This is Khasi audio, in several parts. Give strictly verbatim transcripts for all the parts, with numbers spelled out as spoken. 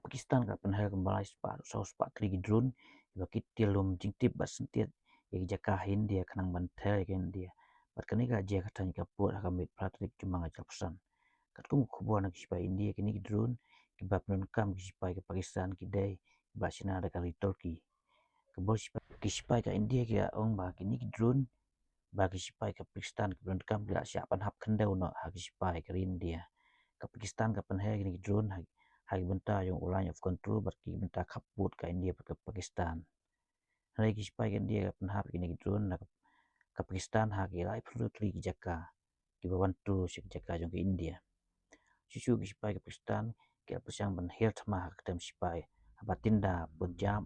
Pakistan ka pynher kumba lai spah, saw spah tylli ki drone, ba ki tiar lum jingtip bad syntiat ïa ki jaka ha India khnang ban ther ïa ka India. Bad kane ka jia ka thaiñ ka pud ha ka miet phra tarik Jymmang ka jylla Pakistan. Katkum ka khubor na ki sipai India, kine ki drone kiba pyndonkam ki sipai ka Pakistan ki dei kiba shna da ka ri Turkey. Ka bor sipai, ki sipai ka India ki la ong ba kine ki drone ba ki sipai ka Pakistan ki pyndonkam ki la shah pynhap khyndew noh ha ki sipai ka ri India. Ka Pakistan ka pynher kine ki drone ha, ha ki bynta jong u line of control bad ki bynta khappud ka India bad ka Pakistan. Hynrei ki sipai ka India ka pynhap kine ki drone na ka, ka Pakistan ha ki laiphew tylli ki jaka kiba wan through sha ki jaka jong ka India. Shuh shuh ki sipai ka Pakistan ki la pyrshang ban hiar thma ha ka ktem sipai ha Bathinda, Punjab.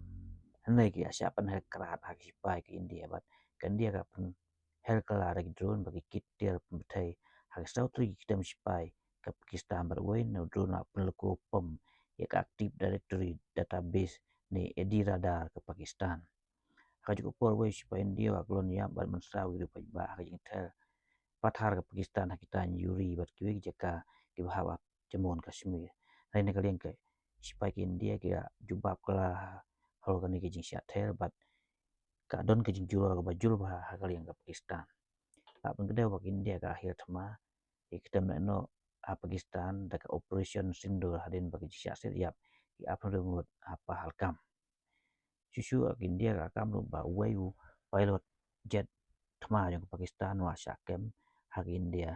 Hynrei ki la shah pynher krad ha ki sipai ka India bad ka India ka pynher kylla da ki drone bad ki kit tiar pynbthei ha ki saw tylli ki ktem sipai ka Pakistan bad uwei na u drone la pynlyngkhuh pom ïa ka Active Directory database ne AD radar ka Pakistan. Ha kajuh ka por uwei u sipai India u la klon ïap bad mynsaw ïa ki riewpaidbah ha ka jingther pathar ka Pakistan ha ki thaiñ Uri bad kiwei ki jaka kiba hap ha Jammu and Kashmir. Hynrei na ka liang ka sipai ka India ki la jubab kylla halor kane ka jingshah ther bad ka don ka jingjulor kaba jur bha ha ka liang ka Pakistan. La pynkdew ba ka India ka hiar thma ïa ka ktem noh ha Pakistan da ka Operation Sindoor hadien ba ka jingshah siat ïap ki arphew hynriew ngut ha Pahalgam. Shuh shuh ka India ka kam ruh ba uwei u pilot jet thma jong ka Pakistan u la shah kem ha ka India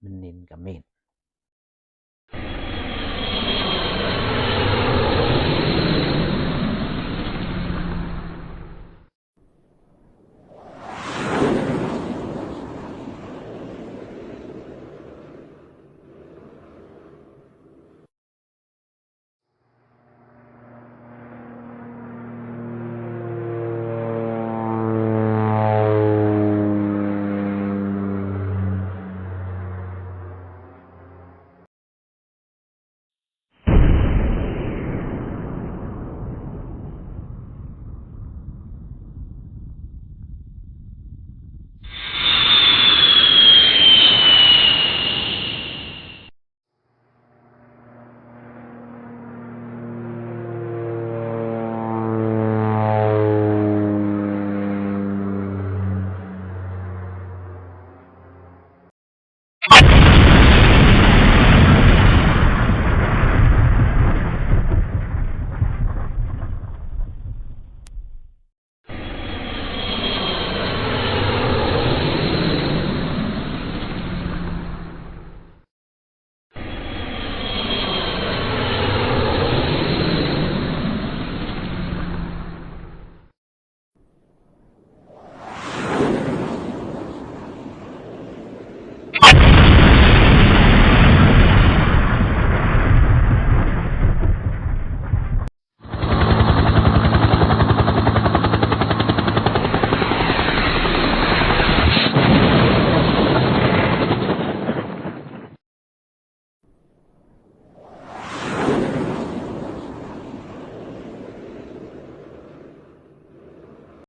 mynnin ka miet.